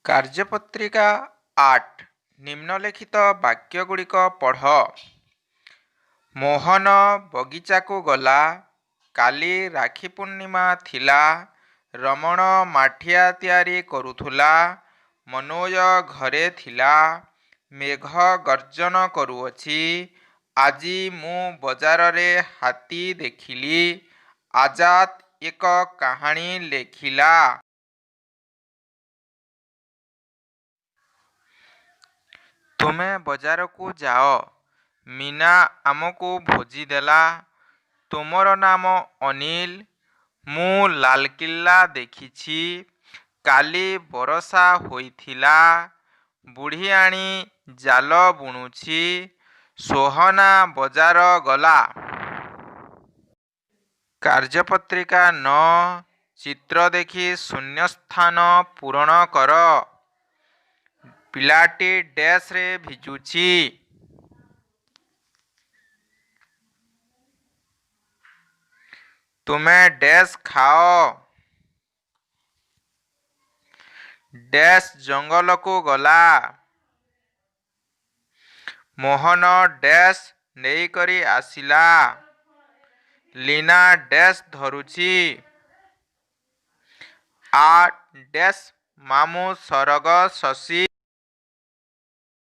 କାର୍ଯ୍ୟପତ୍ରିକା 8। ନିମ୍ନଲିଖିତ ବାକ୍ୟଗୁଡ଼ିକ ପଢ଼। ମୋହନ ବଗିଚାକୁ ଗଲା। କାଲି ରାଖି ପୂର୍ଣ୍ଣିମା ଥିଲା। ରମଣ ମାଠିଆ ତିଆରି କରୁଥିଲା। ମନୋଜ ଘରେ ଥିଲା। ମେଘ ଗର୍ଜନ କରୁଅଛି। ଆଜି ମୁଁ ବଜାରରେ ହାତୀ ଦେଖିଲି। ଆଜାଦ୍ ଏକ କାହାଣୀ ଲେଖିଲା। ତୁମେ ବଜାରକୁ ଯାଅ। ମୀନା ଆମକୁ ଭୋଜି ଦେଲା। ତୁମର ନାମ ଅନିଲ। ମୁଁ ଲାଲକିଲ୍ଲା ଦେଖିଛି। କାଲି ବରଷା ହୋଇଥିଲା। ବୁଢ଼ିଆଣୀ ଜାଲ ବୁଣୁଛି। ସୋହନା ବଜାର ଗଲା। କାର୍ଯ୍ୟପତ୍ରିକା 9। ଚିତ୍ର ଦେଖି ଶୂନ୍ୟସ୍ଥାନ ପୂରଣ କର। ପିଲାଟି ଡ୍ୟାସ୍‌ରେ ଭିଜୁଛି। ତୁମେ ଡ୍ୟାସ୍ ଖାଅ। ଡ୍ୟାସ୍ ଜଙ୍ଗଲକୁ ଗଲା। ମୋହନ ଡ୍ୟାସ୍ ନେଇକରି ଆସିଲା। ଲୀନା ଡ୍ୟାସ୍ ଧରୁଛି। ଆ ଡ୍ୟାସ୍ ମାମୁଁ ସରଗ ଶଶୀ।